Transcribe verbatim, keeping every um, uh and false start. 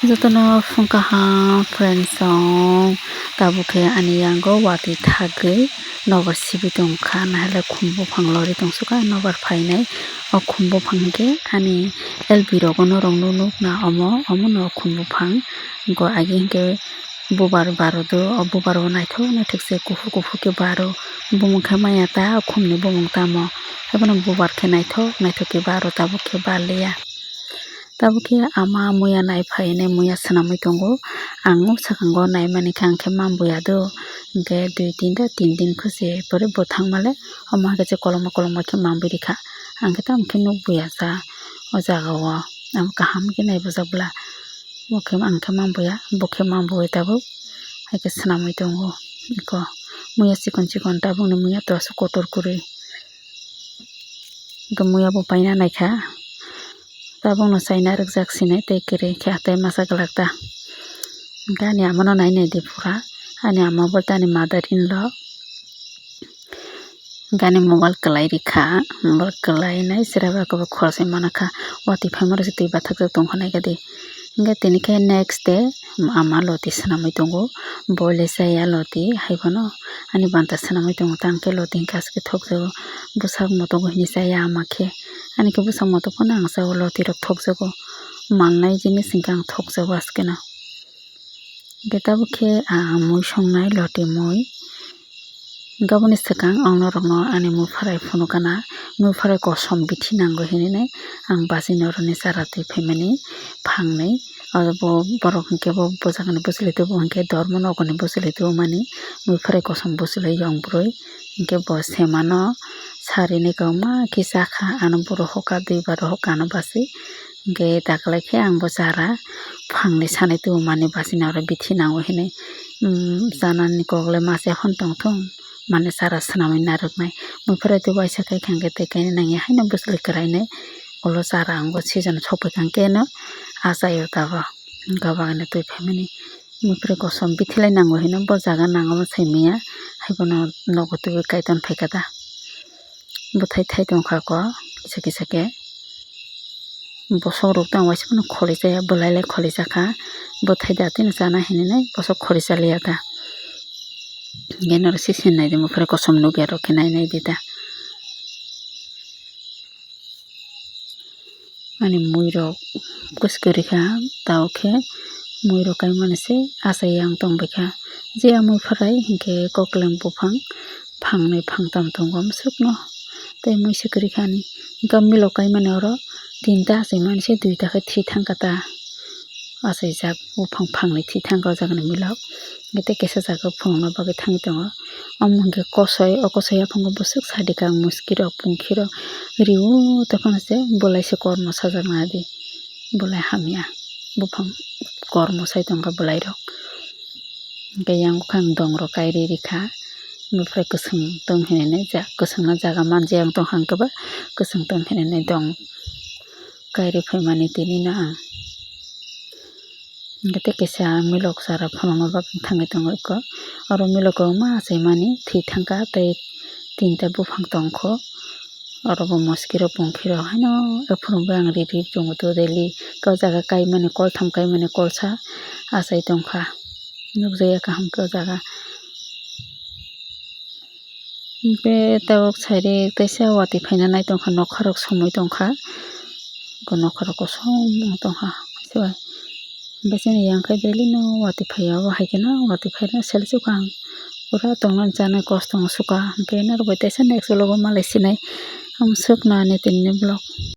Jotono phung kaham friends rok, tabuk khe ani yango watwi thagwi nobar sibwi tongkha, nahale khum buphang lori tongsukha nobar phainai. O khum buphang hinkhe ani L P rogo norok nukna omo, omono khum buphang. Hinkhe agi hinkhe bubar barodo, o bubaro naithok naithok se kuphur kuphur khe baro. Bumung khe manya ta, o khumni bumung tamo, haiphano bubar khe naithok naithok khe baro, tabuk khe barliya. Tabuk khe ama muya nai phai hinwi muya swnamwi tongo. Ang o swkango naimani khe ang khe mambuya do. Hinkhe dui tinta tin din khose pore bo thangmale omo hai khe kolokma kolokma khe mambui rikha. Ang khe tamo khe nukbuya sa o jagao. Ang kaham khe nai bwsakbwla. Bo khe ang khe mambuya, bo khe mambuwi tabuk hai khe swnamwi tongo. Eko muya chikon chikon tabukni muya to aswk kotor kwrwi. Hinkhe muya bo paina naikha. Tabukno chaina rwkjak sini tei kwrwi khe tei masa glak ta. Hinkhe ani amano nai naidi pura. Ani ama bo tei ani mother in law. Hinkhe ani mobile kwlai rikha. Mobile kwlai nai chwrai bai khoroksa manakha. Watwi phaima rok se twi bathakjak tongkha naikha di. Hinkhe tini khe next day ama loti swnamwi tongo. Boile chaya loti haiphano ani banta swnamwi tongo. Tang khe loti hinkhe aswk thokjago. Bwsak motogo hinwi chaya ama khe. Ani khe bwsak motok phano ang chao, loti rok thokjago. Malnai jinis hinkhe ang thokjago aswkeno. Hinkhe tabuk khe ang mui songnai loti mui. Hinkhe aboni swkang ang norokno ani mui pharai phunukana, mui pharai kosom bithi nango hinwi ang bachino oroni chara twi phaimani phangnwi. Abo borok hinkhe bo bwsakni bwchwlwi tubu hinkhe dormo nokni bwchwlwi tubumani mui pharai kosom bwchwlwi yong bwrwi. Hinkhe bo semano sarini kwbangma khe chakha, ano buro hoka, duibar hoka ano bachwi. Hinkhe daklai khe ang bo chara phangni sanwi tubumani bachina oro bithi nango hinwi, um, chanani koklai masa phano tongthung, mane chara swnamwi narwknai. Mui pharai tei waisa khe hinkhe tei kainwi nangya haino bwchwlwi kwrainwi ulo chara ang bo season sokphaikha hinkhe no achaio tabuk. Hinkhe bagwino twi phaimani mui pharai kosom bithilai nango hino bo jaga nango sai manya, haibono nogo twiwi kaitor phaikha da. Bwthai thai tongkha kok kisa kisa khe. Bosok rok tang waisa phano kholi chaya, bwlai lai kholi chakha. Bwthai da tini chana hinwi nai bosok kholi chaliya ta. Hinkhe norok sisi naidi mui pharai kosom nukya rok khe nai naidi ta. Ani mui rok kwchwk kwrwi kha, tabuk khe mui rok kaimani se achai yang tongbaikha. Je a mui pharai hinkhe kokleng buphang phangnwi phangtam tongo amswkno, tei mui se kwrwi kha ani. Hinkhe milok kaimani oro tinta achaimani se duita khe thwi thangkha ta. Achaijak buphang phangnwi thwi thangkha o jagani milok. Hinkhe tei kisa jaga phunukna bagwi thangwi tongo. Omo hinkhe kosoi, o kosoi yaphango bwswk sadi kang muskirok, pungkhirok rio, tei phano se bwlai se kormo sajak nadi, bwlai hamya buphang kormo sai tongkha bwlairok. Hinkhe yang bwkhang dongrok kairwi rikha, bwphai kwchwng tong hinwi ja-, kwchwngno jaga manjak tongkha, hinkhe ba kwchwng tong hinwi dong kairwi phaimani tini no ang. Hinkhe tei kisa milok chara phunukna bagwi thangwi tongo eko. Oro milok kwbangma achaimani thwi thangkha tei tinta buphang tongkho. Oro bo muskirok pungkhirok haino phunukgwi ang riri tongo to daily. O jaga kaimani koltham kaimani kolsa achai tongkha. Nukjakya kaham khe o jaga. Hinkhe tabuk side kaisa watwi phaina nai tongkha, nokharok somwi tongkha. Nokharok kosom wng tongkha. Bechani yang khe daily no watwi phaiya, obo hai kheno watwi phaina selchuk ang. Pura tongnani chanai kosto wng sukha. Hinkhe norok bai teisa next vlog o malai sinai. Amswk no ani tini ni vlog.